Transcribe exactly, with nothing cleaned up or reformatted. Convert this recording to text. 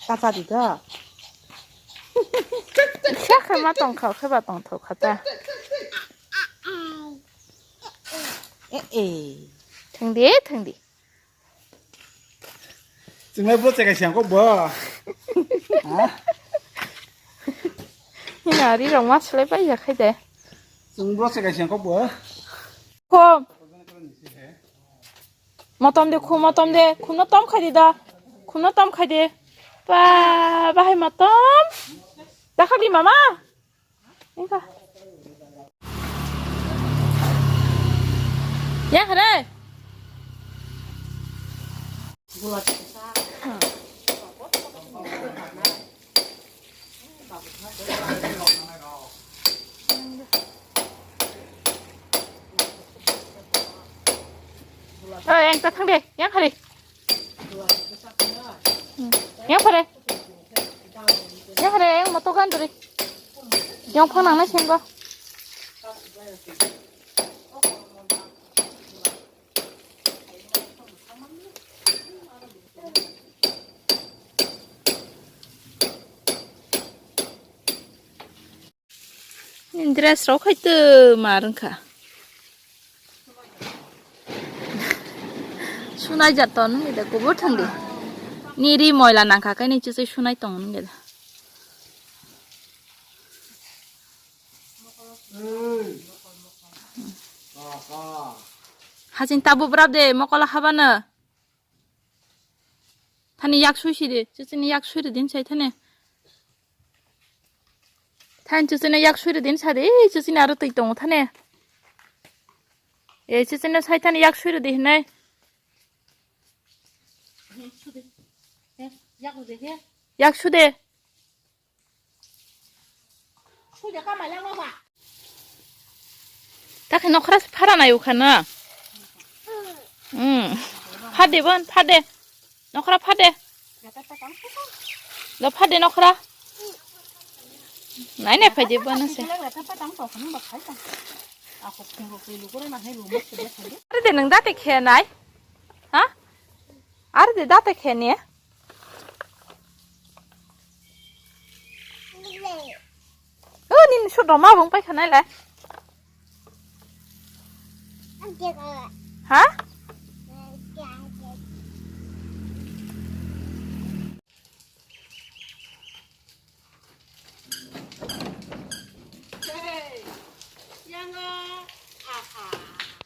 Kacha di da. Khe khe ma tong kha, khe ba tong thok kha ta. Eh, eh. Thang di, thang di. Chwnglai bro chekha siang kok bo. Ha? Hina ri rong ma slai pai ya khai de. Chwng bro chekha siang kok bo. Kom. Motom de, khum motom de, khum no tom khai de da. Khum no tom khai de. Ba, bahai motom. Da khak di mama. Engka. Ya, hare. Oi, engka thang de, yang hari. Hmm. Yang pore. Yang pore, yang moto gandri. Yang phang nang na senggo. Dress rok hai to mar wngkha. Sunai jat ton nungwi da kubur thang di. Ni ri moila nangkha kai ni chuchwi sunai tong nungwi da. Haching tabu brap de mokola habana. Thani yak sui si de, chuchini yak sui de din sai thani. Thani chuchini yak sui de din sai de, ei chuchini aro twi tongo thani. Ei chuchini sai thani yak sui de hinai. Yak su de. Takhe nokra phara nai ukha na. Hmm. Phade bon, phade. Nokra phade. Do phade nokra. Nai nai phade bon se. Are de nang date khe nai. Ha? Are de date khe ne. O nini sut rok ma bung paikha nai lai. Ha?